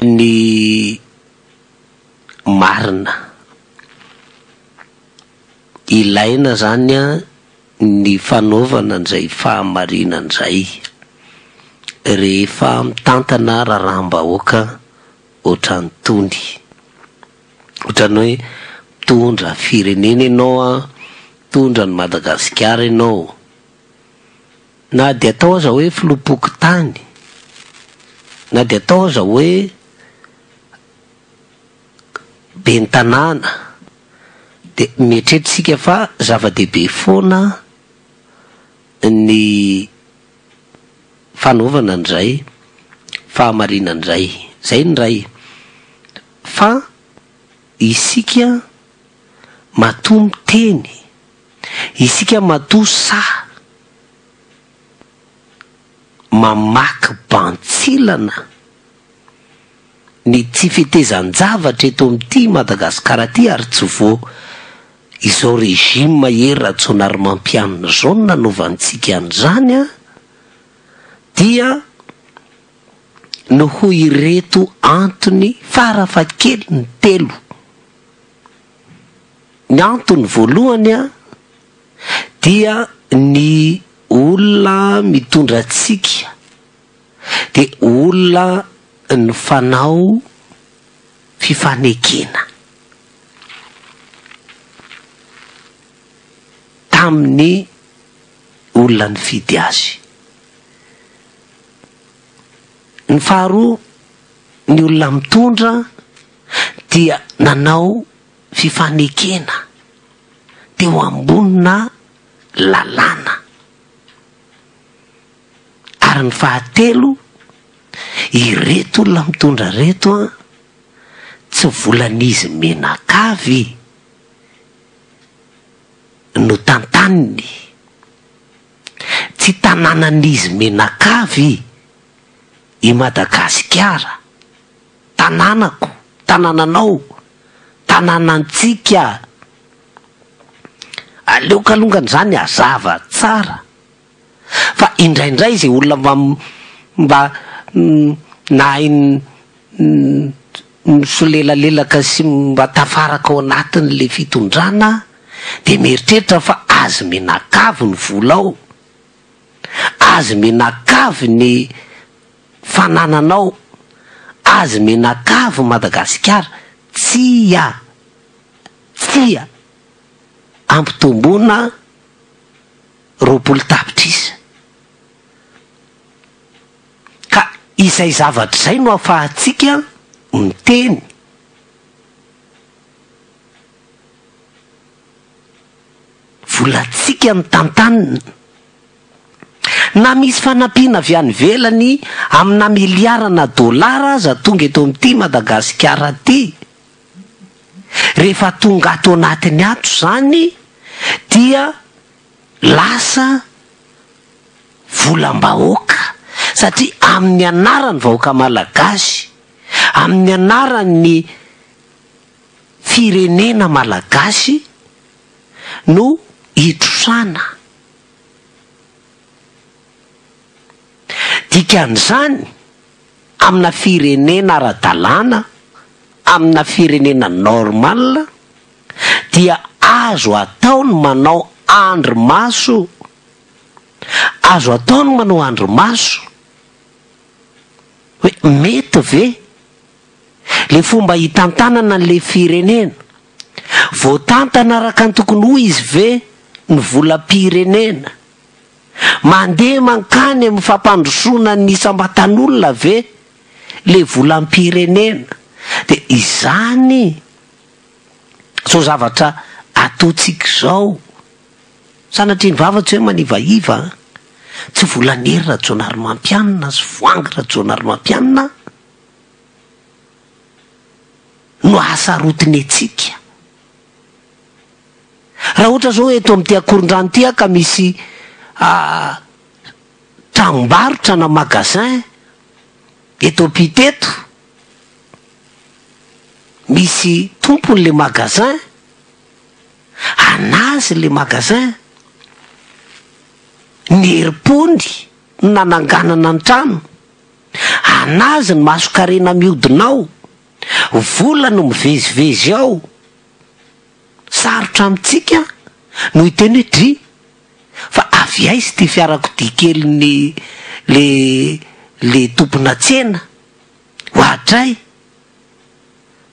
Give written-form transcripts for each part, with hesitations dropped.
Ny marina. Ilaina zany ny fanaovana an'izay fahamarinana izay rehefa mitantana raharaham-bahoaka ohatran'itony. Ohatran'ny hoe mitondra firenena ianao an, mitondra an'i Madagasikara ianao. Na dia atao aza hoe filoham-pokontany, na dia atao aza hoe ben'ny tanàna, dia mieritreritra isika fa zava-dehibe foana ny fanaovana an'izay fahamarinana izay. Izay ny iray. Fa isika matoa miteny Isika matoa sahy mamaky bantsilana ny tsy fetezan-javatra eto amin'ity Madagasikara ity ary tsy vao izao régime Hery Rajaonarimampianina izao no nanaovantsika an'izany an, dia noho ireto antony farafahakeliny telo. Ny antony voalohany dia ny olona mitondra antsika dia olona nifanao fifanekena tamin'ny olona nifidy azy. Ny faharoa, ny olona mitondra dia nanao fifanekena teo ambonina lalàna. Ary ny fahatelo, ireto olona mitondra ireto an, tsy volan'izy menakavy no tantaniny, tsy tanànan'izy menakavy i Madagasikara. Tanànako, tanànanao, tanànantsika. Aleoko alongany izany hazava tsara fa indraindray izay olona mba mba nahay nisolelalelaka sy mba tafaraka ao anatin'ilay fitondrana dia mieritreritra fa azy mianakavy ny vola ao, azy mianakavy ny fanananao azy menakavy Madagasikara tsia tsia ampitombona 20 tapitrisa ka izay zavatra izay no afahantsika miteny volantsika no tantanina Na misy fanampiana avy any ivelany amina miliarana dolara aza tonga eto amin'ity Madagasikara ity, rehefa tonga ato anatiny ato izany dia lasa volam-bahoaka satria amin'ny anaran'ny vahoaka malagasy, amin'ny anaran'ny firenena malagasy no itrosana. Dikan'izany, amina firenena ara-dalàna, amina firenena normal, dia azo atao ny manao andrimaso, azo atao ny manao andrimaso hoe mety ve le fomba hitantanana an'le firenena? Voatantana araka ny tokony ho izy ve ny volam-pirenena? Mandeha mankany amin'ny fampandrosoana ny isam-batan'olona ve le volam-pirenena? Dia izany izao zavatra ataontsika izao, sanatria ny vava tsy hoe manivaiva an! Tsy volan'i Hery Rajaonarimampianina sy Voahangy Rajaonarimampianina no ahasarotiny antsika. Raha ohatra zao eto amin'ity Akorondrano ity aho ka misy tranombarotra na magasin eto ampita eto, misy tompony le magasin, anazy le magasin, ny herim-pony no nananganana ny trano. An'azy ny mason-karena mihodina ao, vola no mivezivezy ao. Sarotra amintsika no hiteny hoe dry fa avy aiza ity fiarakodia kelin'ny le le tompona tsena? Oadray!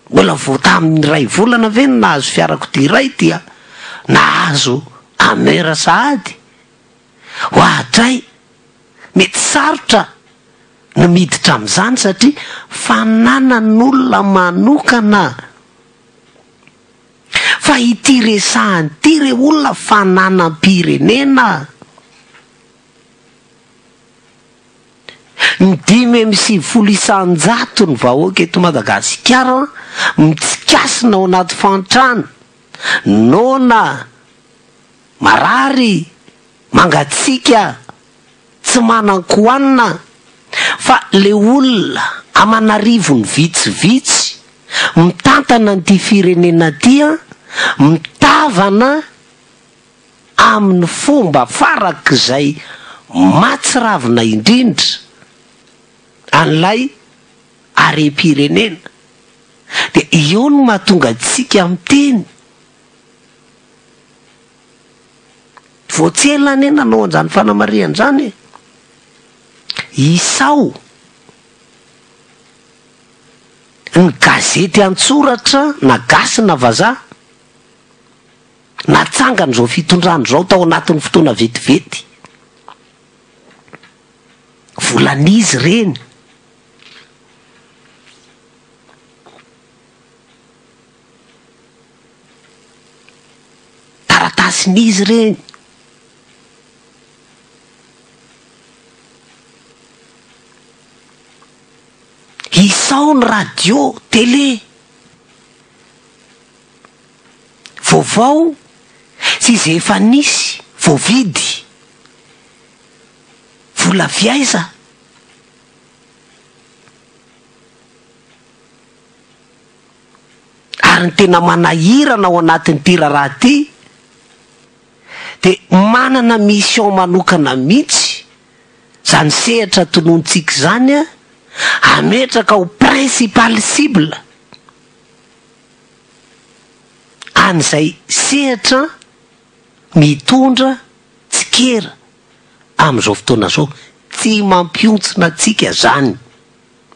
Mbola vao tamin'ny iray volana ve no nahazo fiarakodia iray dia nahazo Hammer sahady? Oadray! Mety sarotra ny miditra amin'izany satria fananan'olona manokana. Fa ity resahana ity re olona fananam-pirenena. Ny 95% ny vahoaka eto Madagasikara mitsikasina ao anaty fahantrana, noana, marary, mangatsiaka, tsy manan-kohanina, fa le olona aman'arivony vitsivitsy mitantana an'ity firenena ity an, mitavana amin'ny fomba farak'izay mahatsiravina indrindra an'ilay harem-pirenena. Dia eo no mahatonga antsika miteny. Vao tsy ela anie nanao an'izany fanamarihana izany e! Isao ny gazety an-tsoratra na gasy na vazaha natsangana izao fitondrana izao tao anatin'ny fotoana vetivety. Volan'izy ireny. Taratasin'izy ireny. Isao ny radio, télé. Vaovao sy izay efa nisy, voavidy. Vola avy aiza? Ary ny tena manahirana ao anatin'ity raharaha ity dia manana mission manokana mihitsy izany sehatra tonontsika izany hametraka ho principal cible an'izay sehatra mitondra tsikera amin'izao fotoana izao. Tsy mampihontsina antsika izany.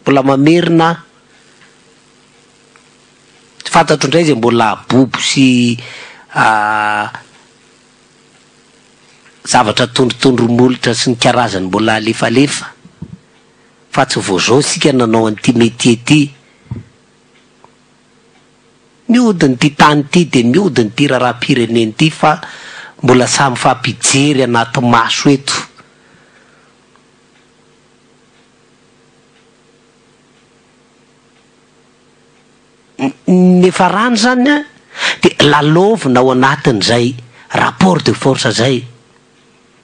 Mbola mamerina aho. Tsy fantatro indray izay mbola bobo sy zavatra tondrotondro molotra sy ny karazany mbola alefalefa fa tsy vao izao isika nanao an'ity métier ity. Mihodina ity tany ity dia mihodina ity raharaham-pirenena ity fa mbola samy mifampijery anaty maso eto. Ny niafarany izany an, dia lalaovina ao anatin'izay rapport de force izay.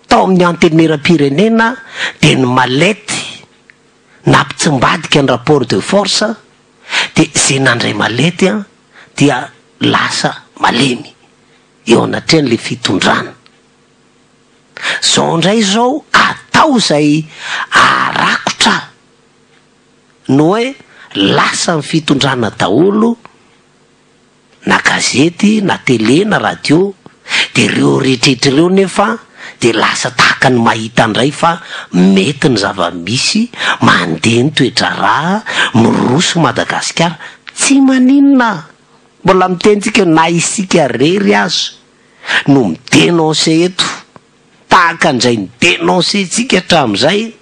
Tao amin'ny antenimierampirenena dia ny mallette nampitsimbadika ny rapport de force dia izay nandray mallette an dia lasa malemy eo anatrehan'ilay fitondrana. Zao indray zao atao izay aharakotra ny hoe lasa ny fitondrana daholo na gazety na tele na radio de ireo rehetrrehetra ireo nefa de lasa tahaka ny mahita indray fa mety ny zava-misy, mandeha ny toe-draharaha, miroso Madagasikara, tsy maninona, mbola miteny tsika na isika rery aza. no mi-denoncer eto tahaka an'izay ni-denoncer-tsika hatramin'izay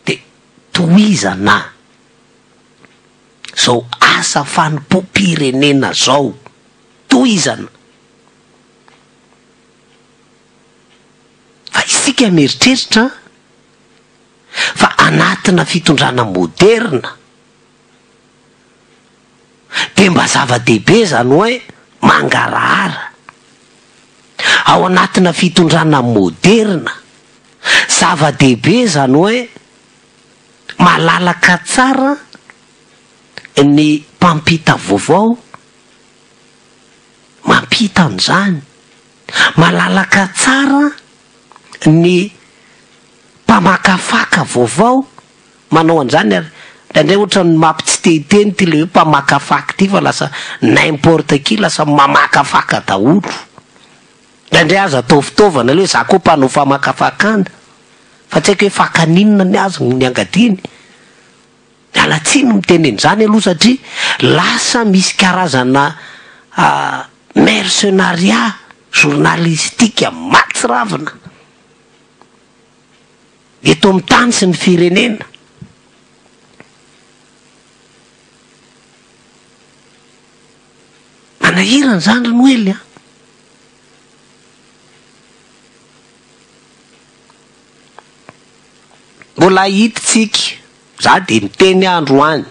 dia tohizana izao asa fanompoam-pirenena izao, tohizana. Fa isika mieritreritra fa anatina fitondrana moderina Dia mba zava-dehibe izany hoe mangarahara. Ao anatina fitondrana moderina, zava-dehibe izany hoe malalaka tsara ny mpampita vaovao mampita an'izany, malalaka tsara ny mpamakafaka vaovao. manao an'izany ary indraindray ohatran'ny mampitsy te hiteny ity le hoe mpamakafaka ity fa lasa n'importe qui lasa mamakafaka daholo. Indraindray aza atao fitaovana le hoe za koa mpanao famakafakana fa tsy haiko hoe fakan'inona ny azy ny angadiany. Miala tsiny miteny an'izany aloha satria lasa misy karazana mercenariat journalistique mahatsiravina eto amin'ny tany sy ny firenena. Manahirana izany ry Noely a! Mbola hahita tsika, za dia miteny aho androany,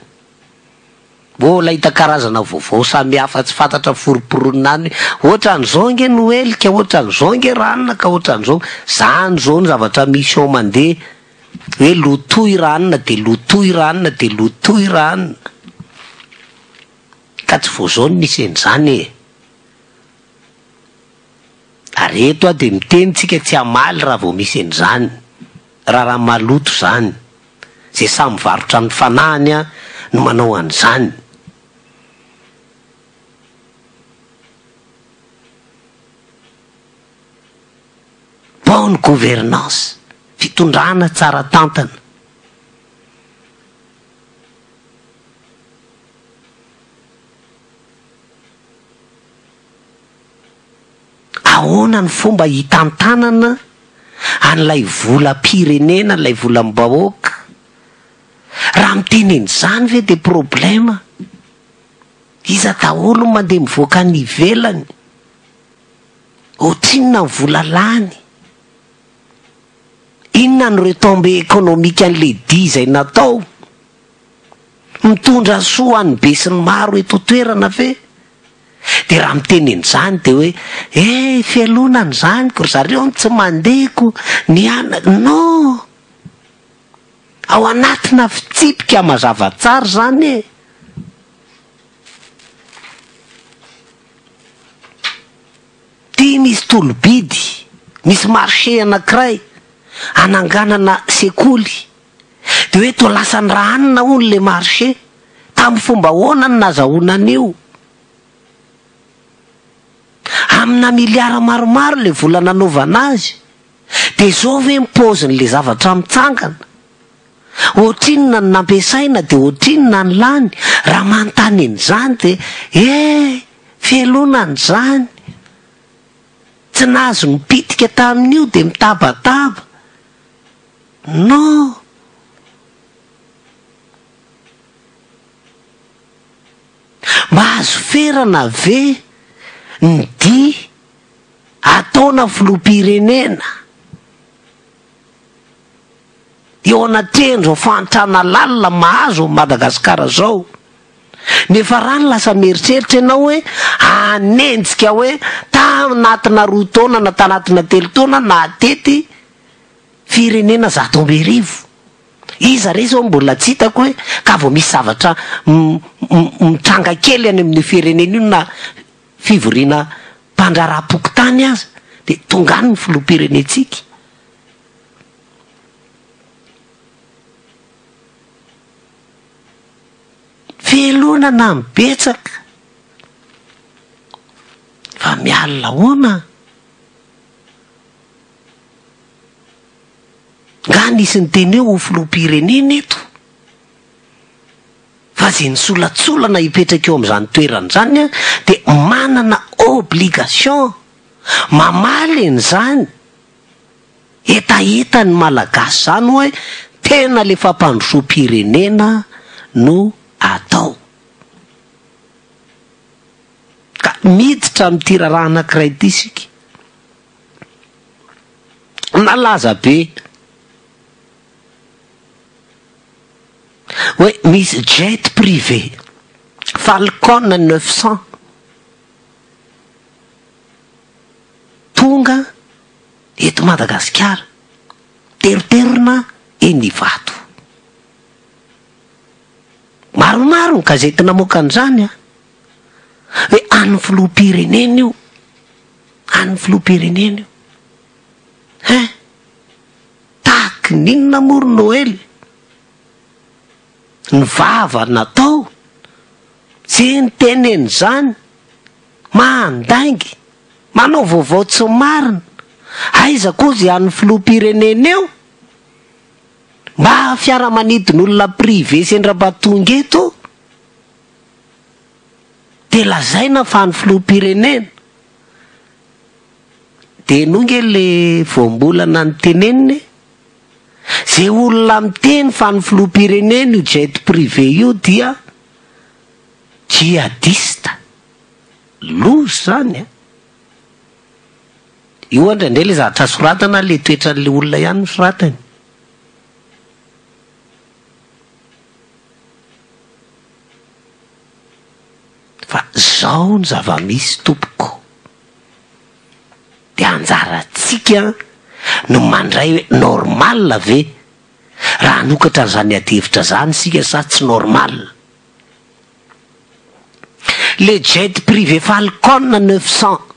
mbola hahita karazana vaovao samihafa tsy fantatra foromporonina any hoe ohatran'izao ange Noely ka ohatran'izao ange ranona ka ohatran'izao, zany zao ny zavatra mission mandeha hoe lotoy ranona dia lotoy ranona dia lotoy ranona, ka tsy vao zao no nisy an'izany e. Ary eto aho dia miteny tsika tsy hamaly raha vao misy an'izany. Raharaha maloto izany. Izay samy mivarotra ny fanahiny no manao an'izany. Bonne gouvernance, fitondrana tsara tantana. Ahoana ny fomba hitantanana an'ilay volam-pirenena, ilay volam-bahoaka? Raha miteny an'izany ve dia problema? Iza daholo no mandeha mivoaka any ivelany? Ohatrinona ny vola lany? Inona ny retombées économiques an'ilay dia izay natao? Mitondra soa ho an'ny besinimaro eto an-toerana ve? Dia raha miteny an'izany dia hoe eh fialonana izany ko ry zareo no tsy mandeha ko ny ana non! Ao anatina fitsipika mazava tsara izany e! Ty misy tolo-bidy, misy marché anankiray ananganana sekoly, dia hoe toa lasan'i Rahanina hono le marché, tamin'ny fomba ahoana no nazahoana an'io? Amina miliara maromaro le vola nanaovana azy, dia zao ve ny paozin'le zavatra mitsangana? Ohatrinona no nampiasaina dia ohatrinona ny lany? Raha manontany an'izany dia eh! Fialonana izany. Tsy nahazo nipitika tamin'io dia mitabataba. Non! Mba azo ferana ve ny dia ataona filoham-pirenena eo anatrehan'izao fahantrana lalina mahazo an'i Madagasikara izao? Nefa rano lasa mieritreritra ianao hoe hanenjika hoe tanatina roa taona na tanatina telo taona nahatety firenena 1100. Iza re zao mbola tsy hitako hoe ka vao misy zavatra mitranga kely any amin'io firenena io na fivoriana mpandraharaha-pokontany aza dia tonga any ny filoham-pirenentsika. Fialonana ny betsaka fa mialona ahoana? Nga nisy niteny hoe ho filoham-pirenena eto? Fa ze nisolatsolana hipetraka eo amin'izany toerana izany an, dia manana obligation mamaly an'izany hetahetan'ny Malagasy izany hoe tena le fampandrosoam-pirenena no atao. Ka miditra amin'ity raharaha anankiray ity isika. Nalaza be hoe misy jet privé Falcon 900 tonga eto Madagasikara, teroterona eny Ivato. Maromaro ny gazety namoaka an'izany an! Hoe an'ny filoham-pirenena io, an'ny filoham-pirenena io. Hein! Tahaky ny inona moa ry Noely? Ny vava natao, ze niteneny zany, mandainga, manao vaovao tsy marina, aiza koa ze an'ny filoham-pirenena eo? Mba fiaramanidin'olona privé sendra mba tonga eto de lazaina fa an'ny filoham-pirenena. De henoy nge le voambolana noteneniny e! Ze olona miteny fa ny filoham-pirenena io jet privé io dia djihadiste. Loza zany an! Io an indraindray le zavatra soratana le toetran'le olona ihany no soratany. Fa zao ny zava-misy tompoko. Dia anjarantsika no mandray hoe normal ve raha hanokatra an'izany adihevitra izany isika sa tsy normal? Le jet privé Falcon 900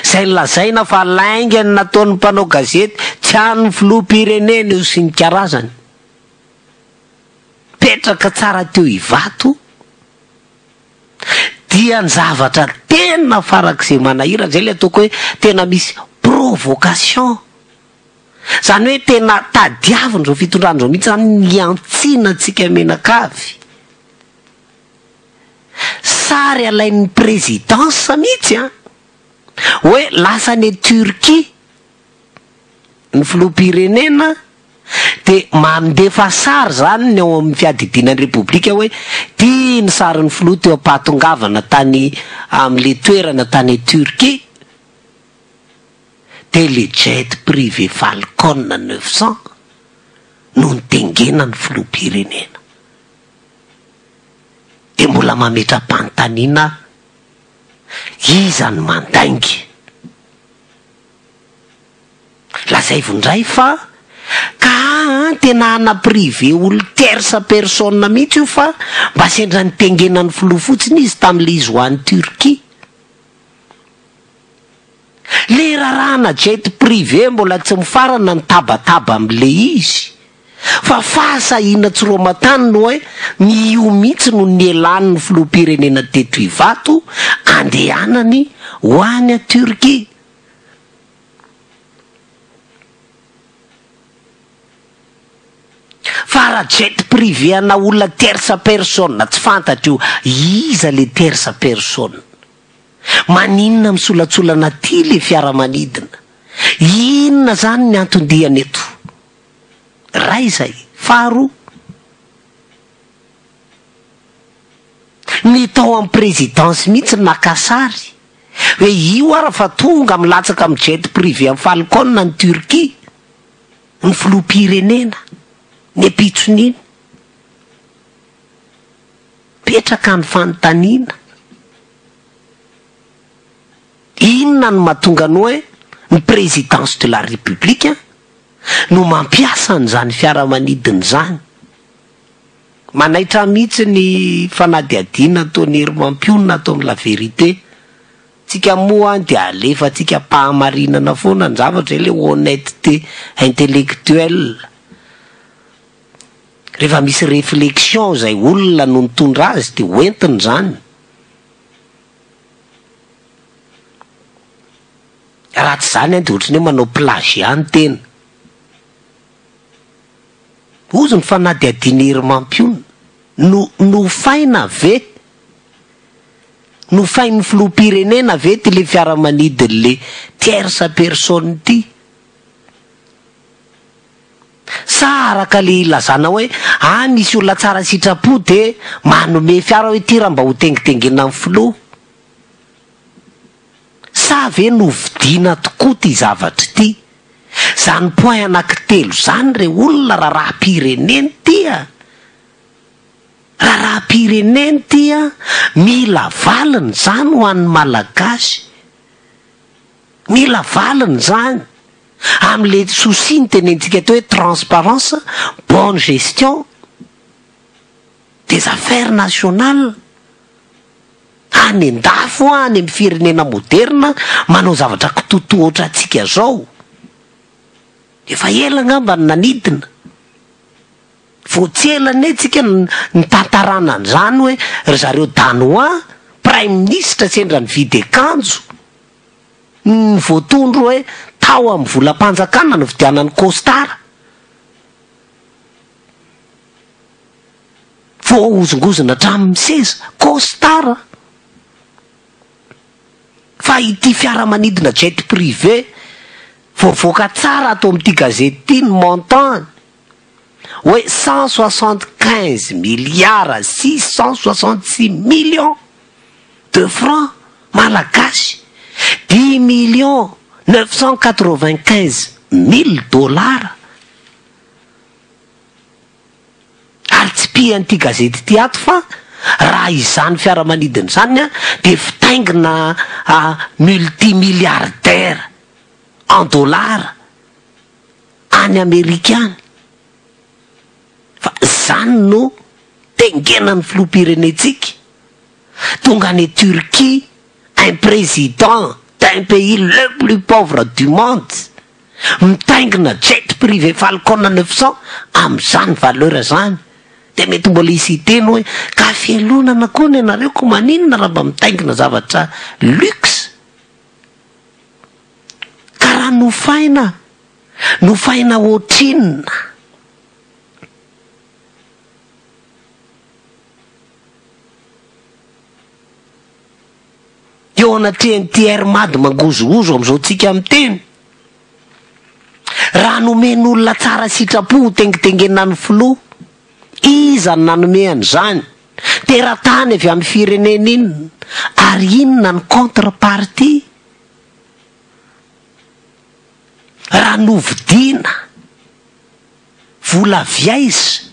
izay nolazaina fa lainga ny nataon'ny mpanao gazety tsy an'ny filoham-pirenena io sy ny karazany. Petraka tsara teo Ivato. Dia ny zavatra tena farak'izay manahirana, izay ilay ataoko hoe tena misy provocation. Izany hoe tena tadiavin'izao fitondrana izao mihitsy izany ny hiantsiana antsika mianakavy. Sary alain'ny présidence mihitsy an, hoe lasa any Turquie ny filoham-pirenena dia mandefa sary izany ny ao amin'ny fiadidiana ny Repoblika hoe ity ny sarin'ny filoha teo am-pahatongavana tany amin'ilay toerana tany Turquie, dia ilay jet privé Falcon 900 no nitengena ny filoham-pirenena. Dia mbola mametra-panontaniana aho, iza no mandainga? Lazaivo ndray fa ka an tena ana privé olo tierce personne mihitsy io fa mba sendra nitengenan'ny filoha fotsiny izy tamle izy ho any Turquie. Le rarahana jet privé mbola tsy mifarana ny tabataba amle izy fa fahasahiana tsy roamatany no hoe ny io mihitsy no nielan'ny filoham-pirenena teto Ivato andehanany ho any Turquie. Fa raha jet privé ana olona tierce personne tsy fantatra io iza le tierce personne? Maninona misolatsolana aty le fiaramanidina? Inona zany ny anton-diany eto? Ray zay. Faharoa, ny tao amin'ny présidence mihitsy naka sary hoe io ara fa tonga milatsaka amin'ny jet privé amin'ny Falcon any Turquie ny filoham-pirenena ny ampitson'iny. Petraka ny fanontaniana, inona no mahatonga ny hoe ny présidence de la République no mampiasa an'izany fiaramanidina izany? Manaitra mihitsy ny fanadihadiana ataon'i Hery Mampionona ato amin'ny La Vérité. Tsika moa dia alefantsika am-pahamarinana foana ny zavatra, izay ilay honnêteté intellectuelle. Rehefa misy réflexion izay olona no nitondra azy dia hoentiny izany. Raha tsy izany dia ohatran'ny hoe manao plagiat ny tena. Hozy ny fanadihadiana Hery Mampionona. No nofaina ve? Nofain'ny filoham-pirenena ve ity le fiaramanidin'le tierce personne ity? Sa araka le ilazana hoe any misy olona tsara sitrapo de manome fiara hoe ity raha mba ho tengitengena amin'ny filoha? Sa ve novidiana tokoa ity zavatra ity? Zany point anankitelo zany re olona raharaham-pirenena ity a! Raharaham-pirenena ity a! Mila valiny zany ho an'ny Malagasy. Mila valiny zany. Amin'le souci notenenitsika teo hoe transparence, bonne gestion des affaires nationales. Any an-dafy hoa any amin'ny firenena moderna manao zavatra kitotoa ohatrantsika zao. Efa ela angamba no nanidina. Vao tsy ela anie tsika nitantarana an'izany hoe ry zareo Danois, praiminisitra sendra nividy akanjo, ny voatondro hoe tao amin'ny volam-panjakana nividianany costard. Voahozongozona hatramin'ny seza, costard. Fa ity fiaramanidina jet privé voavoaka tsara ato amin'ity gazety ity ny montant-ny, hoe 175 milliards 666 millions de francs malagasy, dix millions 995 mille dollars. Ary tsipihan'ity gazety ity ato fa raha izany fiaramanidina izany an, dia fitaingina multimilliardaire en dollars any Amerika any. Fa izany no tengenan'ny filoham-pirenentsika. Tonga any Turquie, un président d'un pays le plus pauvre du monde, mitaingina jet privé Falcon 900 amin'izany valeur zany. De mety mbola hisy hiteny hoe ka fialonana koa ny anareo, ko maninona raha mba mitaingina zavatra luxe? Ka raha nofaina, nofaina ohatrinona? Eo anatrehan'ity Air Mad mangozohozo amin'izao tsika miteny, raha nomen'olona tsara sitrapo ho tengitengenina ny filoha, iza no nanome an'izany? Teratany avy amin'ny firenena inona? Ary inona ny contrepartie? Raha novidiana, vola avy aiza?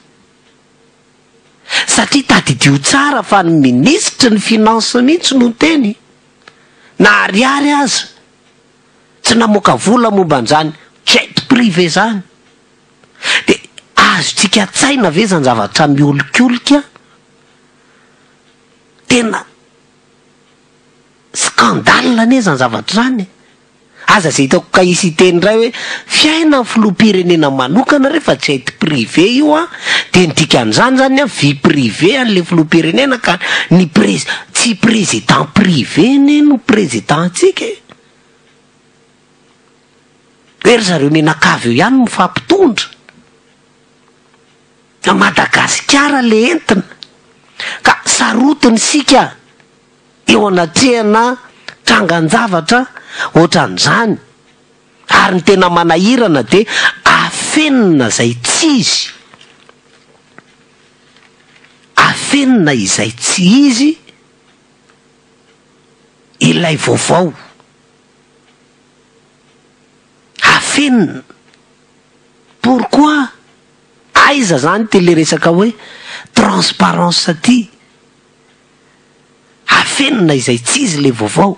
Satria tadidio tsara fa ny minisitry ny finance mihitsy no niteny, na ariary aza, tsy namoaka vola momba an'izany jet privé zany. De azontsika an-tsaina ve zany zavatra miolikolika? Tena scandale anie zany zavatra zany e! Aza zay hitako ka hisy hiteny indray hoe fiainan'ny filoham-pirenena manokana re fa jet privé io an, de ny dikan'izany zany an vie privée an'le filoham-pirenena ka ny prez- tsy président privé anie no président-tsika e! Hoe ry zareo mianakavy eo ihany no mifampitondra. Fa Madagasikara le entina ka sarotiny isika eo anatrehana trangan-javatra ohatran'izany, ary ny tena manahirana dia afenina izay tsy izy, afenina izay tsy izy ilay vaovao, afenina, pourquoi? Aiza zany ity le resaka hoe transparence ty? Afenina izay tsy izy le vaovao.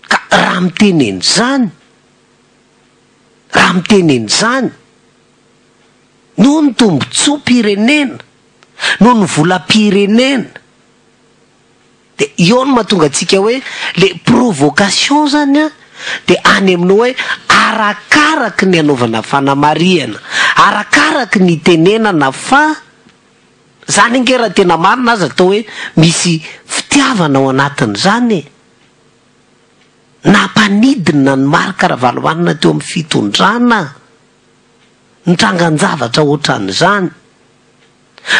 Ka raha miteny an'izany, raha miteny an'izany, noho ny tombotsoam-pirenena, noho ny volam-pirenena, de eo no mahatonga antsika hoe le provocation zany an, de any amin'ny hoe arakaraky ny anaovana fanamarihana, arakaraky ny itenenana fa zany ange raha tena marina aza atao hoe misy fitiavana ao anatin'izany e! Nampanidina an'i Marc Ravalomanana teo amin'ny fitondrana ny trangan-javatra ohatran'izany.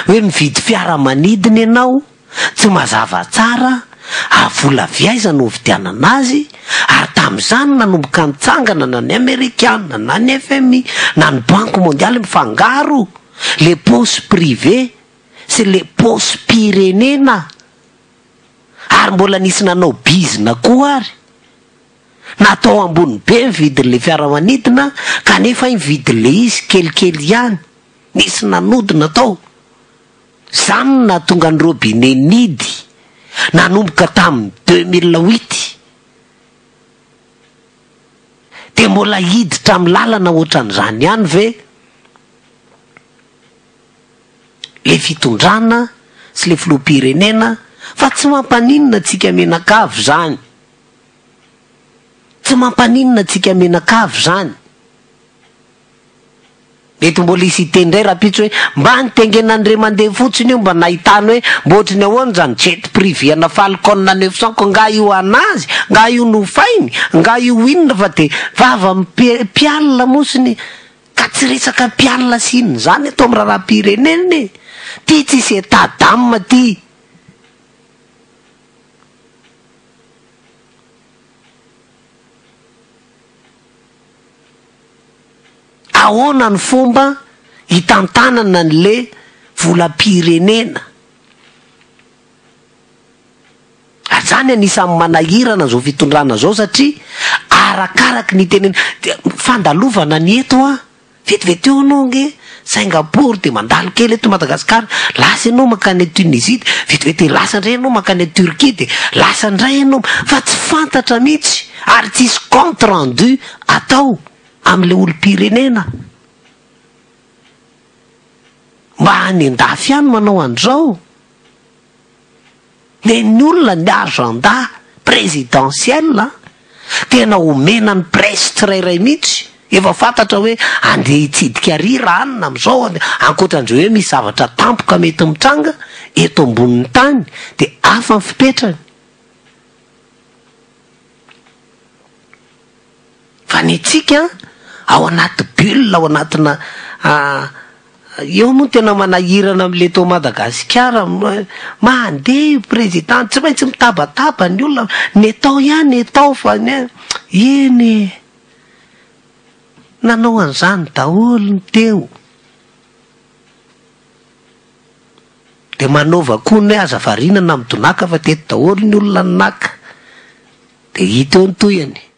Hoe mividy fiaramanidina ianao, tsy mazava tsara, ary vola avy aiza no nividianana azy, ary tamin'izany nanomboka nitsangana na ny amerikana na ny FMI na ny banky mondialy mifangaro le poche privée sy le poche pirenena, ary mbola nisy nanao bizina koa ary. Natao ambony be ny vidin'le fiaramanidina kanefa iny vidin'le izy kelikely ihany. Nisy nanodina tao. Izany no nahatonga ny robinet nidy nanomboka tamin'ny 2008. Dia mbola hiditra amin'ny lalana ohatran'izany ihany ve le fitondrana sy le filoham-pirenena fa tsy mampaninona antsika mianakavy izany. Tsy mampaninona antsika mianakavy izany. Mety mbola hisy hiteny indray rahampitso hoe mba nitengenan'i Remandeha fotsiny io mba nahitany hoe mba ohatry ny ahoana izany jet privé ana Falcon 900 ko nga io anazy, nga io nofainy, nga io inona fa dia vava mpialona mosiny ka tsy resaka mpialona sy inona izany eto amin'ny raharaham-pirenena e! Ty tsisy état d'âme ty. Ahoana ny fomba hitantanana an'le volam-pirenena? Ary zany anisan'ny manahirana zao fitondrana zao satria arakaraky ny itenena dia fandalovana ny eto an! Vetivety eo anao ange Singapour dia mandalo kely eto Madagascar, lasa ianao mankany Tunisie dia vetivety lasa indray ianao mankany Turquie dia lasa indray ianao fa tsy fantatra mihitsy ary tsisy compte rendu atao amin'ilay olom-pirenena. Mba any an-dafy any manao an'izao. Nen'ny olona ny agenda présidentiel an, tena omena ny presse tsirairay mihitsy, efa fantatra hoe andeha hitsidika ary ra anona amin'izao, ankoatran'izay hoe misy zavatra tampoka mety mitranga eto ambonin'ny tany dia hafa ny fipetrany. Fa ny antsika ao anaty bulle, ao anatina eo moa tena manahirana amin'ilay eto Madagasikara, mandeha io président, tsy maintsy mitabataba ny olona, ny atao ihany ny atao fa ny eny e, nanao an'izany daholo ny teo. Dia manaova koa ny hoe aza variana na midonàka fa teto daholo ny olona naka. Dia hita eo ny tohiny.